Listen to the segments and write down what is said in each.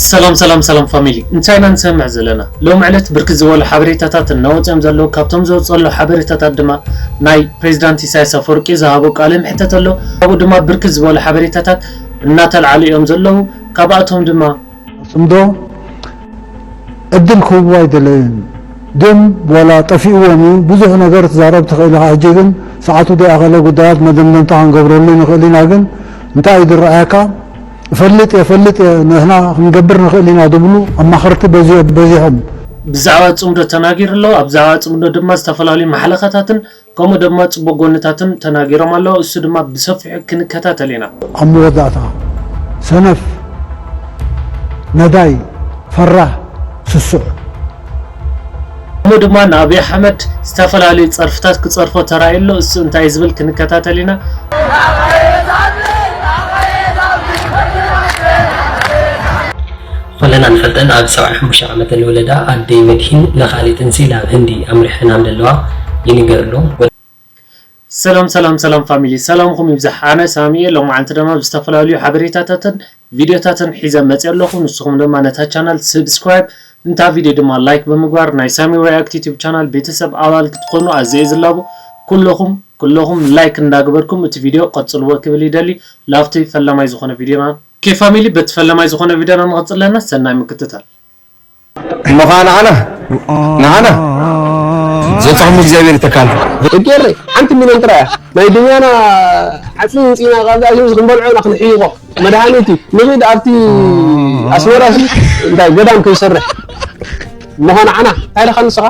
ሰላም ሰላም ሰላም ፋሚሊ፣ እንታይ ኢና ንሰምዕ ዘለና? ሎም ዕለት ብርክት ዝበሉ ሓበሬታታት እናወፅኦም ዘለዉ፣ ካብቶም ዘውፅኦ ዘለዉ ሓበሬታታት ድማ ናይ ፕሬዚዳንት ኢሳያስ ኣፈወርቂ ዝሃቦ ቃለ መሕተት ኣሎ። ካብኡ ድማ ብርክት ዝበሉ ሓበሬታታት እናተልዓሉ እዮም ዘለዉ። ካብኣቶም ድማ ፅምዶ ዕድል ክህብዎ ኣይደለዩን። ግን ዋላ ጠፊእዎም እዩ። ብዙሕ ነገር ትዛረብ ትኽእል ኢኻ። ሕጂ ግን ሰዓቱ ደይኣኸለ ጉዳያት መደምደምታ ክንገብረሉ ንኽእል ኢና። ግን እንታይ እዩ ዝረኣየካ? እፈልጥ እየ፣ እፈልጥ እየ፣ ንሕና ክንገብር ንኽእል ኢና ዝብሉ ኣማኸርቲ በዚሖም። ብዛዕባ ፅምዶ ተናጊሩ ኣሎ። ኣብ ዛዕባ ፅምዶ ድማ ዝተፈላለዩ ማሕለኻታትን ከምኡ ድማ ፅቡቅ ጎንታትን ተናጊሮም ኣለዉ። እሱ ድማ ብሰፊሑ ክንከታተል ኢና። ኣብ መወዳእታ ሰነፍ፣ ነዳይ፣ ፈራህ፣ ስሱዕ። ከምኡ ድማ ንኣብይ ኣሕመድ ዝተፈላለዩ ፀርፍታት ክፀርፎ ተራእዩ ኣሎ። እሱ እንታይ ዝብል ክንከታተል ኢና። ኩልና ንፈልጠን ኣብ ሰብዓን ሓሙሽተ ዓመተን ዝወለዳ ኣደይ መድሂን ለኻሊት ጥንሲ ናብ ህንዲ ኣምሪሐን ከም ዘለዋ ይንገር ኣሎ። ሰላም ሰላም ሰላም ፋሚሊ፣ ሰላምኩም ይብዛሕ። ኣነ ሳሚ እየ። ሎማዓንቲ ድማ ብዝተፈላለዩ ሓበሬታታትን ቪዲዮታትን ሒዘ መፅየ ኣለኹ። ንስኹም ድማ ነታ ቻናል ሰብስክራይብ፣ እንታ ቪዲዮ ድማ ላይክ ብምግባር ናይ ሳሚ ሪያክት ዩቲዩብ ቻናል ቤተሰብ ኣባል ክትኾኑ ኣዝየ ዝላቦ። ኩለኹም ኩለኹም ላይክ እንዳግበርኩም እቲ ቪዲዮ ቀፅልዎ ክብል ይደሊ። ላብቲ ፈላማይ ዝኾነ ቪዲዮና ኦኬ ፋሚሊ፣ በቲ ፈለማይ ዝኾነ ቪድዮና ንቐጽል ኣለና። ሰናይ ምክትታል። እሞ ኸዓ ንዓና ንዓና ዘብፅሐኩም እግዚኣብሔር ይተካል። እገረ ሓንቲ ሚልዮን ጥራይ እያ ናይ ዱንያና ዓፅሚ ውፅኢና ካብዛ ሂምዚ ክንበልዖ ኢና ክንሕይቖ መድሃኒት እዩ። ንኺድ ኣብቲ ኣስመራ ሲ እንታይ ገዳም ክንሰርሕ እሞ ኸዓ ንዓና እንታይ ኢልኻ ንስኻ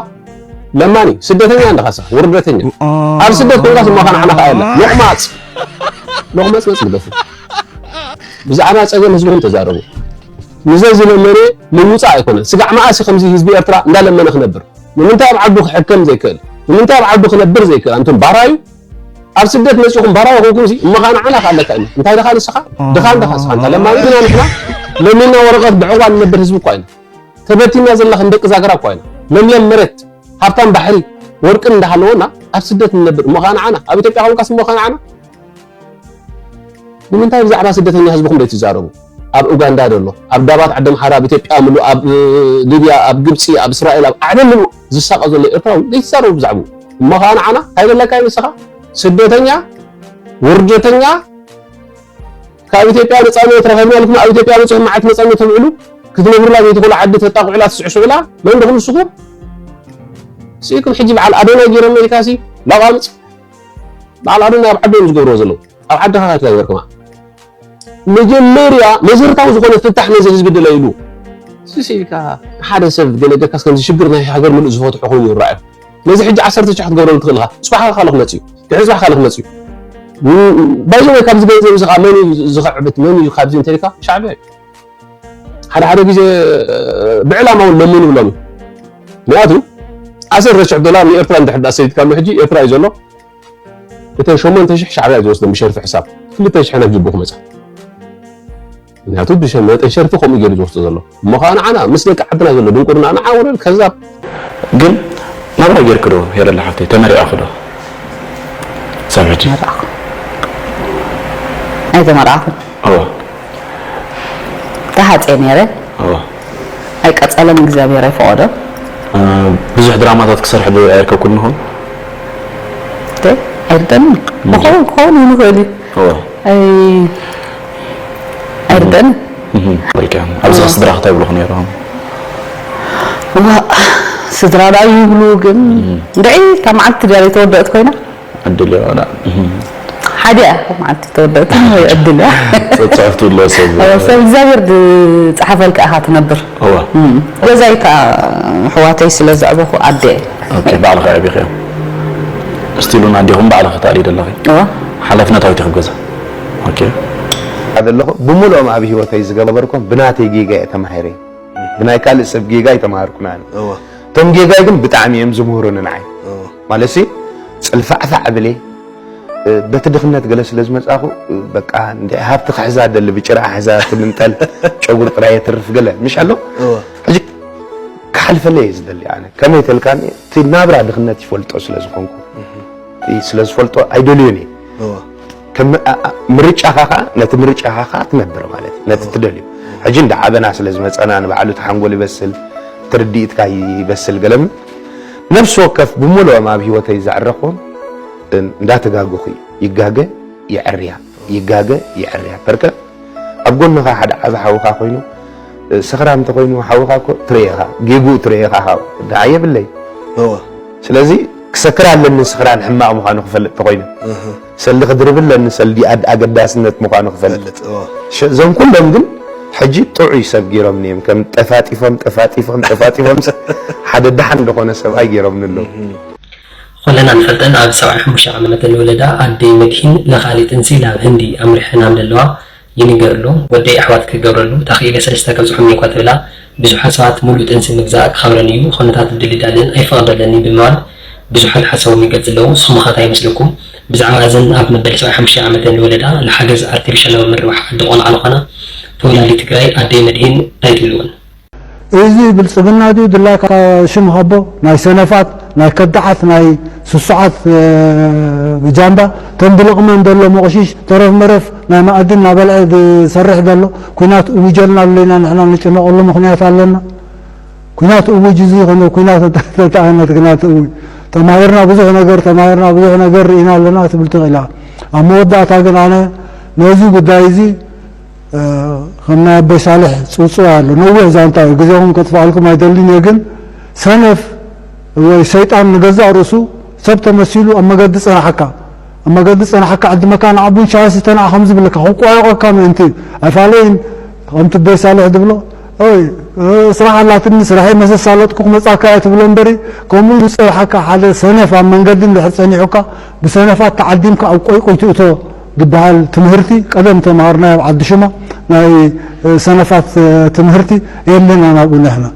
ለማኒ ስደተኛ እንድኻ ንስኻ ውርደተኛ ኣብ ስደት ኮንካስ እሞ ኸዓ ንዓና ኸዓ የለ ሎቕማፅ ሎቕመፅመፅ ግደፉ። ብዛዕባ ፀገም ህዝብኹም ተዛረቡ። ንዘይ ዝለመነ ምውፃእ ኣይኮነን። ስጋዕ መኣስ እዩ ከምዚ ህዝቢ ኤርትራ እንዳለመነ ክነብር? ንምንታይ ኣብ ዓዱ ክሕከም ዘይክእል? ንምንታይ ኣብ ዓዱ ክነብር ዘይክእል? ኣንቱም ባራዩ ኣብ ስደት መፂኹም ባራዩ ኮንኩም ሲ እሞ ኸዓ ንዓና ከ ኣለካ ኢና። እንታይ ድኻ ንስኻ? ድኻ እንድኻ ንስኻ እንታ ለማኒ ኢና ንሕና ለሚንና ወረቐት ብዕቑባ ንነብር ህዝቢ እኳ ኢና። ተበቲንና ዘለና ከም ደቂ ዛግራ እኳ ኢና። ለምለም መሬት፣ ሃብታም ባሕሪ፣ ወርቅን እንዳሃለወና ኣብ ስደት ንነብር እሞ ኸዓ ንዓና ኣብ ኢትዮጵያ ኮንካስ እሞ ኸዓ ንዓና ንምንታይ ብዛዕባ ስደተኛ ህዝብኹም ዘይትዛረቡ? ኣብ ኡጋንዳ ዘሎ፣ ኣብ ዳባት ዓዲ ኣምሓራ፣ ኣብ ኢትዮጵያ ምሉእ፣ ኣብ ሊብያ፣ ኣብ ግብፂ፣ ኣብ እስራኤል፣ ኣብ ዓለም ምሉእ ዝሳቐ ዘሎ ኤርትራዊ ዘይትዛረቡ ብዛዕብኡ? እሞ ኸዓ ንዓና እንታይ ዘለካ እዩ ንስኻ? ስደተኛ፣ ውርደተኛ፣ ካብ ኢትዮጵያ ነፃነት ረኸብና ኢልኩም ኣብ ኢትዮጵያ መፂኹም መዓልቲ ነፃነት ተብዕሉ ክትነብሩላ ዘይትኽእሉ ዓዲ ተጣቑዑላ ትስዕስዑላ መን ዲኹም ንስኹም? ስኢኩም ሕጂ በዓል ኣዶናይ ገይሮም ኢልካ ሲ ላቋምፅ በዓል ኣዶናይ ኣብ ዓዶም ዝገብርዎ ዘለዉ ኣብ ዓድኻ ከይትገብርክማ መጀመርያ መሰረታዊ ዝኾነ ፍታሕ ነዚ ህዝቢ ድለይሉ ስስ ኢልካ ንሓደ ሰብ ገለ ጌርካስ ከምዚ ሽግር ናይ ሃገር ምሉእ ዝፈትሖ ኮይኑ ይረኣዮ ነዚ ሕጂ ዓሰርተ ሽሕ ክትገብረሉ ትኽእል ኢኻ ጽባሕ ካለ ክመጽእ እዩ ድሕሪ ጽባሕ ካለ ክመጽእ እዩ ባይዘወይ ካብዚ ገንዘብ እዚ ከዓ መን እዩ ዝኸዕብት መን እዩ ካብዚ እንተልካ ሻዕብያ እዩ ሓደ ሓደ ግዜ ብዕላማ እውን ለምኑ ይብሎም እዩ ምክንያቱ ዓሰርተ ሽሕ ዶላር ንኤርትራ እንድሕር ዳ ሰዲድካሉ ሕጂ ኤርትራ እዩ ዘሎ እተን ሸሞንተ ሽሕ ሻዕብያ እዩ ዝወስደን ብሸርፊ ሕሳብ ክልተ ሽሕ ናብ ጅቡ ክመፃ ምክንያቱ ብሸመጠ ሸርፊ ከምኡ ገይሩ ዝወስዶ ዘሎ እሞ ከዓ ንዓና ምስ ደቂ ዓድና ዘሎ ድንቁርና ንዓወረል ከዛብ ግን ናብራ ጌርክ ዶ ሄረለ ሓፍተይ ተመሪዕኺ ዶ ክሳብ ሕጂ ኣይተመርዓኹን እዋ ተሃፅየ ነይረ እዋ ኣይቀፀለን እግዚኣብሔር ኣይፈቐዶ ብዙሕ ድራማታት ክሰርሕ ዶ ኣይርከብኩን ንኹን ኣይርደኒ ክኸውን ክኸውን ይንኽእል እዩ እዋ ኣይርደኒ ወልካ ኣብዚ ስድራ ክታይ ብልኹ ነይሮም ዋ ስድራ ዳ ይብሉ ግን እንድዒ እታ መዓልቲ ድያ ዘይተወደእት ኮይና ዕድል እያ ወላ ሓደ እያ መዓልቲ ተወደእት ወይ ዕድል እያ ጽሕፍቱ ኣሎ ሰብ ሰብ እግዚኣብሔር ዝፀሓፈልካ ኢኻ ትነብር እዋ ገዛይ ከዓ ኣሕዋተይ ስለ ዘዕበኹ ኣደ ኦኬ ባዕልኻ ዕቢኽዮ ስቲሉን ኣዴኹም ባዕልኺ ተኣልዩ ዘለኺ እዋ ሓላፍነታዊት ኢኺ ገዛ ኦኬ ዘለኹ ብምልኦም ኣብ ህይወተይ ዝገበርኩም ብናተይ ጌጋ እየ ተማሂረ ብናይ ካልእ ሰብ ጌጋ ኣይተማሃርኩን ኣነ እቶም ጌጋይ ግን ብጣዕሚ እዮም ዝምህሩኒ ንዓይ ማለት ሲ ጽልፋዕፋዕ እብል እየ በቲ ድኽነት ገለ ስለ ዝመጻኹ በቃ እንደ ሃብቲ ክሕዛ ደሊ ብጭራ ሕዛ ትምንጠል ጨጉሪ ጥራይ የትርፍ ገለ ምሽ ኣሎ ሕጂ ክሓልፈለይ እየ ዝደሊ ኣነ ከመይ ተልካኒ እቲ ናብራ ድኽነት ይፈልጦ ስለ ዝኾንኩ ስለ ዝፈልጦ ኣይደልዮን እየ ምርጫኻ ከዓ ነቲ ምርጫኻ ከዓ ትነብር ማለት ነቲ ትደልዩ ሕጂ እንዳዓበና ስለ ዝመጸና ንባዕሉ እቲ ሓንጎል ይበስል፣ ትርድኢትካ ይበስል። ገለምን ነፍሲ ወከፍ ብምልኦም ኣብ ህይወተይ ዘዕረኽዎም እንዳተጋገኹ እዩ። ይጋገ ይዕርያ፣ ይጋገ ይዕርያ። በርከ ኣብ ጎንኻ ሓደ ዓቢ ሓውኻ ኮይኑ፣ ስኽራም እንተኾይኑ ሓውኻ እኮ ትርእኻ፣ ጌግኡ ትርእኻ። ሓው ደኣ የብለይ። እወ። ስለዚ ክሰክር ኣለኒ ስኽራን ሕማቕ ምዃኑ ክፈልጥ ተኾይኑ። እህ። ሰልዲ ክድርብ ኣለኒ ሰልዲ ኣድ-፣ ኣገዳስነት ምዃኑ ክፈልጥ። ፈልጥ፣ እወ። ሸ-፣ እዞም ኩሎም ግን ሕጂ ጥዑይ ሰብ ገይሮምኒ እዮም። ከም ጠፋጢፎም፣ ጠፋጢፎም፣ ጠፋጢፎም ሓደ ደሓን ዝኾነ ሰብኣይ ገይሮምኒ ኣለዉ። እህ። ኩልና ንፈልጠን ኣብ ሰብዓን ሓሙሽተን ዓመተ ንወለዳ ኣደይ መድሂን ለኻሊ ጥንሲ ናብ ህንዲ ኣምሪሐን ሃም ዘለዋ ይንገር ኣሎ። ወደይ ኣሕዋት ክገብረሉ ተኽኢለ ሰለስተ ከብጽሖም እየ እኳ ትብላ፣ ብዙሓት ሰባት ሙሉእ ጥንሲ ምግዛእ ክኸብረን እዩ፣ ኾነታት ድልዳለን ኣይፈቕደለንን ብምባል ብዙሓት ሓሳቦም ይገልጽ ኣለዉ። ንስኹም ኸ እንታይ ይመስለኩም? ብዛዕባ እዘን ኣብ መበል ሰብዓን ሓሙሽተን ዓመተ ንወለዳ ንሓገዝ ኣርቲፊሻላዊ ምርባሕ ዓዲ ቆልዓ ዝኾና ተወላዲ ትግራይ ኣደይ መድሂን እንታይ ትብልወን? እዚ ብልጽግና ድዩ ድላይካ ሽም ሃቦ? ናይ ሰነፋት፣ ናይ ከዳዓት፣ ናይ ስሱዓት፣ እ፣ ብጃምባ፣ ተን ብልቕመን ዘሎ መቑሽሽ፣ ተረፍ መረፍ ናይ መኣዲ እናበልዐ ዝሰርሕ ዘሎ፣ ኲናት እውጀልና ኣሎ ኢና ንሕና ንጭነቐሉ ምኽንያት ኣለና? ኲናት እውጅ እዚ ይኹን ኲናት እንታይ ዓይነት ኲናት እውጅ? ተማሂርና ብዙሕ ነገር፣ ተማሂርና ብዙሕ ነገር ርኢና ኣለና ክትብል ትኽእል ኢኻ። ኣብ መወዳእታ ግን ኣነ ነዚ ጉዳይ እዚ እ፣ ከም ናይ ኣቦይ ሳልሕ ጽውጽዋይ ኣሎ። ነዊሕ ዛንታ እዩ። ግዜኹም ከጥፍኣልኩም ኣይደልን እየ፣ ግን ሰነፍ ወይ ሰይጣን ንገዛእ ርእሱ ሰብ ተመሲሉ ኣብ መገዲ ጸናሓካ፣ ኣብ መገዲ ጸናሓካ ዕድመካ ንዓ ቡን ሻሂ ስተ ንዓ ከም ዝብለካ ክቋየቖካ ምእንቲ እዩ። ኣይፋለይን ከምቲ ኣቦይ ሳልሕ ዝብሎ፣ ኦይ፣ እ፣ ስራሕ ኣላትኒ ስራሐይ መሰሳለጥኩ ክመጻካ እየ ትብሎ እምበሪ፣ ከምኡ ዝጸናሓካ ሓደ ሰነፍ ኣብ መንገዲ እንድሕር ጸኒሑካ ብሰነፋት ተዓዲምካ ኣብ ቆይቆይ ትእቶ ዝበሃል ትምህርቲ ቀደም ተምሃርናዮ ኣብ ዓዲ ሽማ ናይ፣ እ፣ ሰነፋት፣ እ፣ ትምህርቲ የለናን ኣብኡ ንሕና።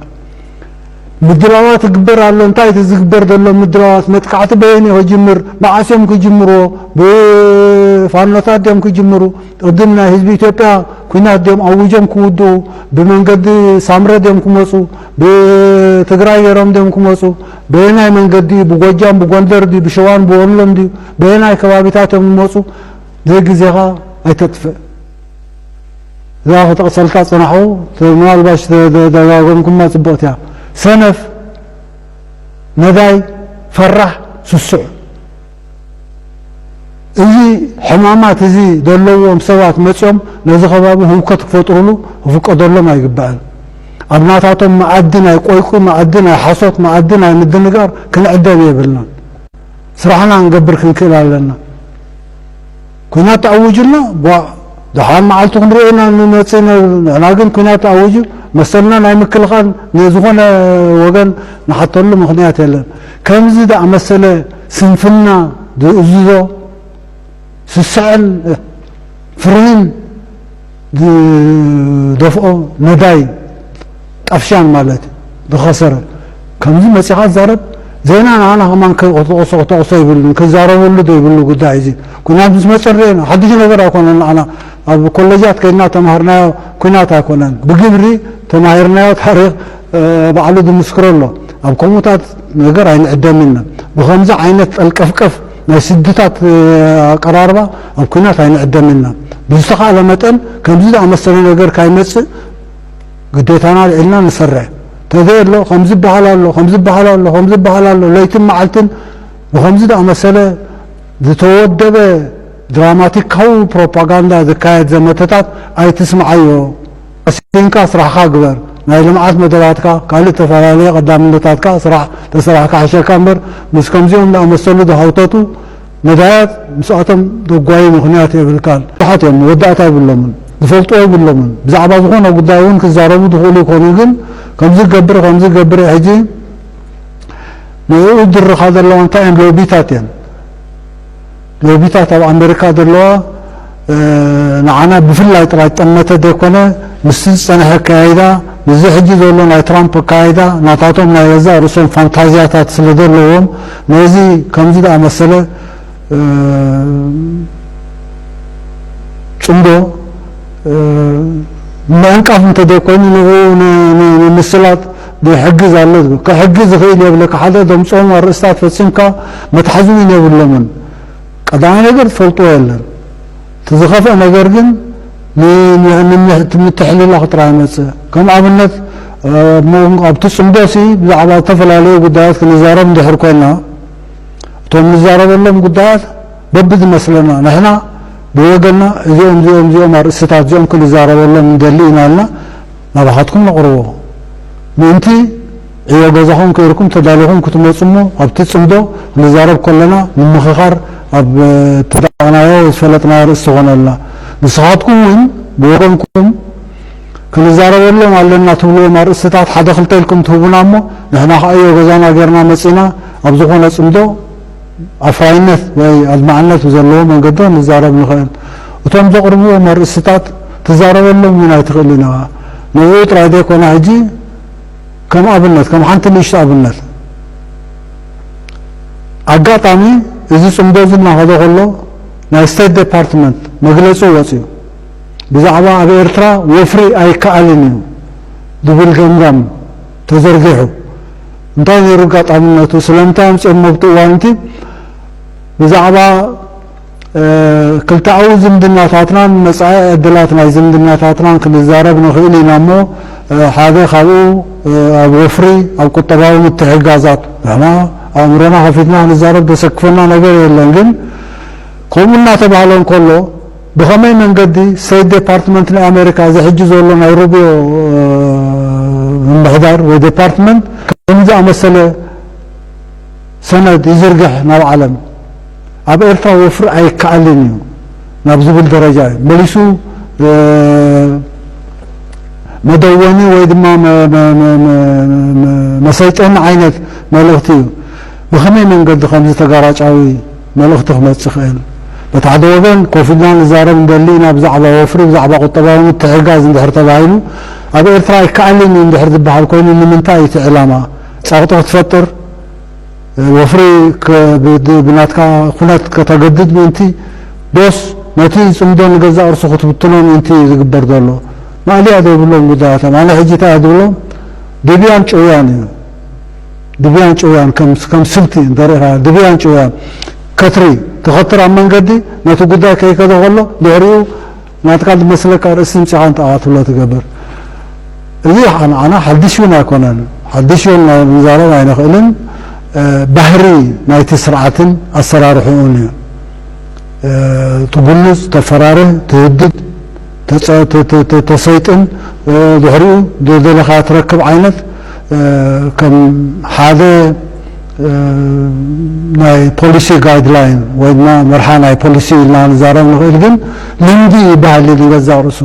ምድላዋት ይግበር ኣሎ። እንታይ እቲ ዝግበር ዘሎ ምድላዋት? መጥቃዕቲ በየን እዩ ክጅምር? መዓስ እዮም ክጅምርዎ? ብፋኖታት ድዮም ክጅምሩ? ቅድም ናይ ህዝቢ ኢትዮጵያ ኲናት ድዮም ኣዊጆም ክውድኡ? ብመንገዲ ሳምረ ድዮም ክመጹ? ብትግራይ ገይሮም ድዮም ክመጹ? በየናይ መንገዲ? ብጎጃም፣ ብጎንደር ድዩ? ብሸዋን ብወሎን ድዩ? በየናይ ከባቢታት እዮም ዝመጹ? ዘይግዜኻ ኣይተጥፍእ። እዛ ክጠቕሰልካ ጽናሑ፣ ምናልባሽ ተ-፣ ተ-፣ ደጋገምኩማ ጽብቕቲ እያ። ሰነፍ፣ ነዳይ፣ ፈራሕ፣ ስሱዕ። እዚ ሕማማት እዚ ዘለዎም ሰባት መጺኦም ነዚ ከባቢ ህውከት ክፈጥሩሉ ክፍቀደሎም ኣይግባእን። ኣብ ናታቶም መኣዲ ናይ ቆይቁ፣ መኣዲ ናይ ሓሶት፣ መኣዲ ናይ ምድንጋር ክንዕደም የብልናን። ስራሕና ክንገብር ክንክእል ኣለና። ኲናት ተኣዊጁልና፣ ቧእ፣ ደሓን መዓልቲ ክንሪኦ ኢና ንመጽእ ነ-፣ ንሕና ግን ኲናት ተኣዊጁ መሰልና ናይ ምክልኻል ንዝኾነ ወገን ንሓተሉ ምኽንያት የለን። ከምዚ ዝኣመሰለ ስንፍና ዝእዝዞ ስስዐን ፍርህን ዝደፍኦ ነዳይ ጣፍሻን ማለት እዩ ዝኸሰረ። ከምዚ መጺኻ ትዛረብ፣ ዜና ንዓና ከማን ከ-፣ ክተቕሶ፣ ክተቕሶ ይብሉን ክዛረበሉ ዘይብሉ ጉዳይ እዚ። ኲናት ምስ መጸ ንርእዮ ኢና። ሓድሽ ነገር ኣይኮነን ንዓና። ኣብ ኮሌጃት ከይድና ተማሃርናዮ ኲናት ኣይኮነን። ብግብሪ ተማሂርናዮ ታሪኽ፣ እ፣ ባዕሉ ዝምስክሮ ኣሎ። ኣብ ከምኡታት ነገር ኣይንዕደምን ኢና። ብኸምዚ ዓይነት ጠልቀፍቀፍ ናይ ስድታት፣ እ፣ ኣቀራርባ ኣብ ኲናት ኣይንዕደምን ኢና። ብዝተኻእለ መጠን ከምዚ ዝኣመሰለ ነገር ካይመጽእ ግዴታና ልዒልና ንሰርሕ። ተዘይ ኣሎ፣ ከምዚ ይበሃል ኣሎ፣ ከምዚ ይበሃል ኣሎ፣ ከምዚ ይበሃል ኣሎ፣ ለይትን መዓልትን ብኸምዚ ዝኣመሰለ ዝተወደበ ድራማቲካዊ ፕሮፓጋንዳ ዝካየድ ዘመተታት ኣይትስምዓዮ። ቀሲንካ ስራሕኻ ግበር። ናይ ልምዓት መደባትካ፣ ካልእ ዝተፈላለየ ቀዳምነታትካ ስራሕ ተሰራሕካ ሕሸካ እምበር፣ ምስ ከምዚኦም ዝኣመሰሉ ዝሃውተቱ ነዳያት ምስኣቶም ዘጓዩ ምኽንያት የብልካን። ብዙሓት እዮም፣ መወዳእታ የብሎምን፣ ዝፈልጥዎ የብሎምን። ብዛዕባ ዝኾነ ጉዳይ እውን ክዛረቡ ዝኽእሉ ይኮኑ፣ ግን ከምዚ ገብር፣ ከምዚ ገብር፣ ሕጂ ንኡ ድርኻ ዘለዋ እንታይ እየን? ሎቢታት እየን። ሎቢታት ኣብ ኣሜሪካ ዘለዋ፣ እ፣ ንዓና ብፍላይ ጥራይ ጠመተ ዘይኮነ፣ ምስቲ ዝጸንሐ ኣካያይዳ፣ ምስዚ ሕጂ ዘሎ ናይ ትራምፕ ኣካያይዳ፣ ናታቶም ናይ ገዛእ ርእሶም ፋንታዝያታት ስለ ዘለዎም፣ ነዚ ከምዚ ዝኣመሰለ፣ እ፣ ጽምዶ፣ እ፣ ምዕንቃፍ እንተዘይኮይኑ፣ ንኡ ን-፣ ን-፣ ንምስላጥ ይሕግዝ ኣሎ ዝብል። ክሕግዝ ይኽእል የብለካ። ሓደ ዘምጽኦም ኣርእስታት ፈጺምካ መትሓዚ እውን የብሎምን። ቀዳማይ ነገር ትፈልጥዎ የለን። እቲ ዝኸፍአ ነገር ግን ን- ን- ንምትሕልላኽ ጥራይ ይመጽእ። ከም ኣብነት፣ እ፣ ሞ-፣ ኣብቲ ጽምዶ ሲ ብዛዕባ ዝተፈላለዩ ጉዳያት ክንዛረብ እንድሕር ኮይና፣ እቶም ንዛረበሎም ጉዳያት በብዝመስለና ንሕና ብወገንና እዚኦም፣ እዚኦም፣ እዚኦም ኣርእስትታት እዚኦም ክንዛረበሎም ንደሊ ኢና ኢልና ናባኻትኩም ነቕርቦ። ምእንቲ ዕዮ ገዛኹም ከይርኩም ተዳሊኹም ክትመጹ እሞ ኣብቲ ጽምዶ ክንዛረብ ከለና ንምኽኻር ኣብ እተዳእናዮ ዝፈለጥናዮ ርእሲ ትኾነልና። ንስኻትኩም እውን ብወገንኩም ክንዛረበሎም ኣለና ትብልዎም ኣርእስትታት ሓደ ክልተ ኢልኩም ትህቡና እሞ ንሕና ከዓ ዕዮ ገዛና ጌርና መጺና ኣብ ዝኾነ ጽምዶ ኣፍራይነት ወይ ኣድማዕነት ብዘለዎ መንገዲ ንዛረብ ንኽእል። እቶም ዘቕርብዎም ኣርእስትታት ትዛረበሎም እውን ኣይትኽእልን ኢኻ። ንዕኡ ጥራይ ዘይኮነ ሕጂ ከም ኣብነት፣ ከም ሓንቲ ንእሽቶ ኣብነት፣ ኣጋጣሚ እዚ ጽምዶ እዚ እናኸደ ከሎ ናይ ስቴት ዴፓርትመንት መግለጺ ወጺኡ። ብዛዕባ ኣብ ኤርትራ ወፍሪ ኣይከኣልን እዩ ዝብል ገምጋም ተዘርጊሑ። እንታይ ነይሩ ኣጋጣሚነቱ? ስለምንታይ ኣምጺኦሞ ኣብቲ እዋን እቲ ብዛዕባ፣ እ፣ ክልተኣዊ ዝምድናታትናን መጻኢ ዕድላት ናይ ዝምድናታትናን ክንዛረብ ንኽእል ኢና እሞ፣ እ፣ ሓደ ካብኡ፣ እ፣ ኣብ ወፍሪ፣ ኣብ ቁጠባዊ ምትሕግጋዛት ንሕና ኣእምሮና ከፊትና ክንዛረብ ዘሰክፈና ነገር የለን። ግን ከምኡ እናተባህለ እንከሎ ብኸመይ መንገዲ ስቴት ዴፓርትመንት ናይ ኣሜሪካ እዚ ሕጂ ዘሎ ናይ ሩቢዮ፣ እ፣ ምምሕዳር ወይ ዴፓርትመንት ከምዚ ዝኣመሰለ ሰነድ ይዝርግሕ ናብ ዓለም? ኣብ ኤርትራ ወፍሪ ኣይከኣልን እዩ ናብ ዝብል ደረጃ እዩ መሊሱ፣ እ፣ መደወኒ ወይ ድማ መ-፣ መ-፣ መ-፣ መ-፣ መ-፣ መሰይጠኒ ዓይነት መልእኽቲ እዩ። ብኸመይ መንገዲ ከምዚ ተጋራጫዊ መልእኽቲ ክመጽእ ይኽእል? በቲ ሓደ ወገን ኮፍ ኢልና ንዛረብ እንደሊ ኢና ብዛዕባ ወፍሪ፣ ብዛዕባ ቁጠባዊ ምትሕግጋዝ እንድሕር ተባሂሉ፣ ኣብ ኤርትራ ኣይከኣልን እዩ እንድሕር ዝበሃል ኮይኑ ንምንታይ እዩ እቲ ዕላማ? ጸቕጢ ክትፈጥር፣ ወፍሪ ከ-፣ ብ-፣ ብ-፣ ብናትካ ኩነት ከተገድድ ምእንቲ ዶስ ነቲ ጽምዶ ንገዛእ ርእሱ ክትብትኖ ምእንቲ እዩ ዝግበር ዘሎ? ማእለያ ዘይብሎም ጉዳያት እዮም። ኣነ ሕጂ እንታይ እየ ዝብሎም? ድብያን ጭውያን እዩ። ድብያን ጭውያን ከም፣ ከም ስልቲ እንተሪእኻ፣ ድብያን ጭውያን። ከትሪ፣ ትኸትር ኣብ መንገዲ፣ ነቲ ጉዳይ ከይከደ ከሎ፣ ድሕሪኡ ናትካ ዝመስለካ ርእሲ ምጽኻ እንታይ ክትብሎ ትገብር። እዚ ንዓና ሓድሽ እውን ኣይኮነን። ሓድሽ እውን ናይ-፣ ንዛረብ ኣይንኽእልን። እ፣ ባህሪ ናይቲ ስርዓትን ኣሰራርሕኡን እዩ። እ፣ ትጉልጽ፣ ተፈራርህ፣ ትህድድ፣ ተጸ-፣ ተ-፣ ተ-፣ ተ-፣ ተሰይጥን፣ እ፣ ድሕሪኡ ዝደለኻ ትረክብ ዓይነት፣ እ፣ ከም ሓደ፣ እ፣ ናይ ፖሊሲ ጋይድላይን ወይ ድማ መርሓ ናይ ፖሊሲ ኢልና ንዛረብ ንኽእል፣ ግን ልምዲ ይበሃል እዩ ንገዛእ ርእሱ።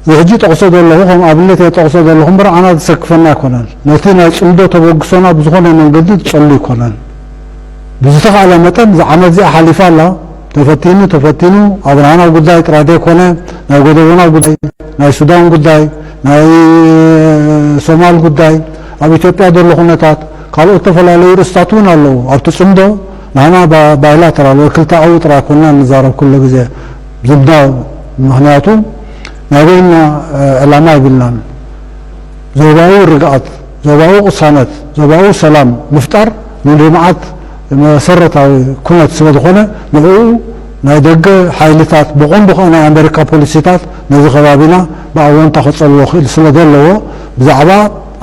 እዚ ሕጂ ጠቕሶ ዘለኹ ከም ኣብነት እየ ጠቕሶ ዘለኹ እምበር፣ ኣና ዘሰክፈና ኣይኮነን። ነቲ ናይ ጽምዶ ተበግሶና ብዝኾነ መንገዲ ዝጸሉ ኣይኮነን። ብዝተኻእለ መጠን፣ እዛ ዓመት እዚኣ ሓሊፋ ኣላ። ተፈቲኑ፣ ተፈቲኑ፣ ኣብ ናህና ጉዳይ ጥራይ ዘይኮነ፣ ናይ ጎደቦና ጉዳይ፣ ናይ ሱዳን ጉዳይ፣ ናይ ሶማል ጉዳይ፣ ኣብ ኢትዮጵያ ዘሎ ኩነታት፣ ካልኦት ዝተፈላለዩ ርእስታት እውን ኣለዉ። ኣብቲ ጽምዶ፣ ናህና ባ-፣ ባይላተራል ወይ ክልተኣዊ ጥራይ ኮንና ንዛረብ ኩሉ ግዜ። ዝምዳው ምኽንያቱ ናይ በይንና፣ እ፣ ዕላማ የብልናን። ዞባዊ ርግኣት፣ ዞባዊ ቅሳነት፣ ዞባዊ ሰላም ምፍጣር ንልምዓት መሰረታዊ ኩነት ስለ ዝኾነ፣ ንዕኡ ናይ ደገ ሓይልታት፣ ብቐንዱ ከኣ ናይ ኣሜሪካ ፖሊሲታት ነዚ ከባቢና ብኣወንታ ክጸልዎ ክእል ስለ ዘለዎ፣ ብዛዕባ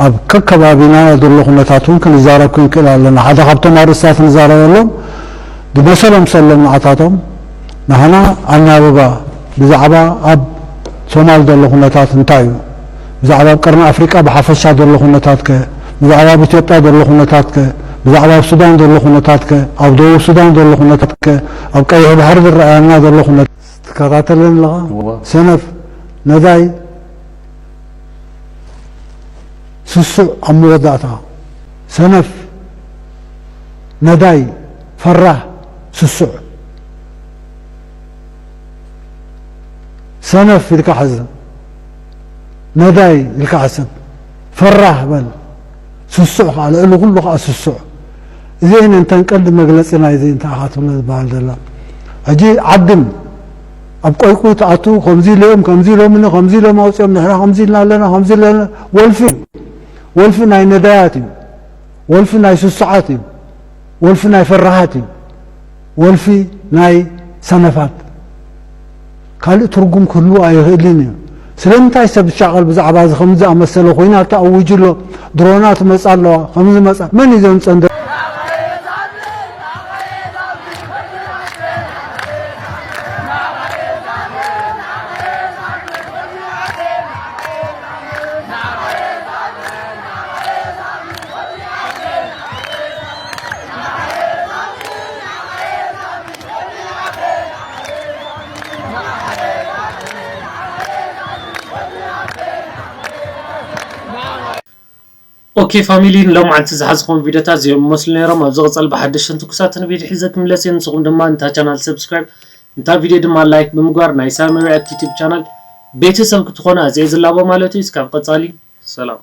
ኣብ ከከባቢና ዘሎ ኩነታት እውን ክንዛረብ ክንክእል ኣለና። ሓደ ካብቶም ኣርእስታት ንዛረበሎም፣ ዝመሰሎም ሰሎም ንዓታቶም፣ ንሕና ኣናብባ ብዛዕባ ኣብ ሶማል ዘሎ ኩነታት እንታይ እዩ? ብዛዕባ ኣብ ቀርኒ ኣፍሪቃ ብሓፈሻ ዘሎ ኩነታት ከ? ብዛዕባ ኣብ ኢትዮጵያ ዘሎ ኩነታት ከ? ብዛዕባ ኣብ ሱዳን ዘሎ ኩነታት ከ? ኣብ ደቡብ ሱዳን ዘሎ ኩነታት ከ? ኣብ ቀይሕ ባሕሪ ዝረኣየና ዘሎ ኩነታት ትከታተለን ኣለኻ? እወ። ሰነፍ፣ ነዳይ፣ ስሱዕ ኣብ መወዳእታ። ሰነፍ፣ ነዳይ፣ ፈራህ፣ ስሱዕ። ሰነፍ ኢልካ ሕዝ፣ ነዳይ ኢልካ ሕሰብ፣ ፈራህ በል፣ ስሱዕ ከኣ፣ ልዕሊ ኩሉ ከኣ ስሱዕ። እዚአን እንተን ቀንዲ መግለጺ ናይዚ እንታይ ኢኻ ትብሎ ዝበሃል ዘሎ። ሕጂ ዓድም ኣብ ቆይቁይ ትኣቱ፣ ከምዚ ኢሎም፣ ከምዚ ኢሎምኒ፣ ከምዚ ኢሎም ኣውጺኦም፣ ንሕና ከምዚ ኢልና ኣለና፣ ከምዚ ኢልና፣ ወልፊ፣ ወልፊ ናይ ነዳያት እዩ። ወልፊ ናይ ስሱዓት እዩ። ወልፊ ናይ ፈራሃት እዩ። ወልፊ ናይ ሰነፋት። ካልእ ትርጉም ክህልዎ ኣይኽእልን እዩ። ስለምንታይ ሰብ ዝሻቐል ብዛዕባ እዚ ከምዚ ዝኣመሰለ ኹናት ተኣዊጁ ኣሎ፣ ድሮናት መጻ ኣለዋ፣ ከምዚ መጻ፣ መን እዩ ዘምጸን? ኦኬ ፋሚሊ፣ ንሎማዓንቲ ዝሓዝኹም ቪዲዮታት እዚኦም ይመስሉ ነይሮም። ኣብ ዝቕጸል ብሓደሽትን ትኩሳትን ቪዲዮ ሒዘ ክምለስ እየ። ንስኹም ድማ ንታ ቻናል ሰብስክራይብ፣ ንታ ቪዲዮ ድማ ላይክ ብምግባር ናይ ሳሚ ሪያክት ዩቲዩብ ቻናል ቤተሰብ ክትኾኑ ኣዝየ ዝላቦ ማለት እዩ። እስካብ ቀጻሊ ሰላም።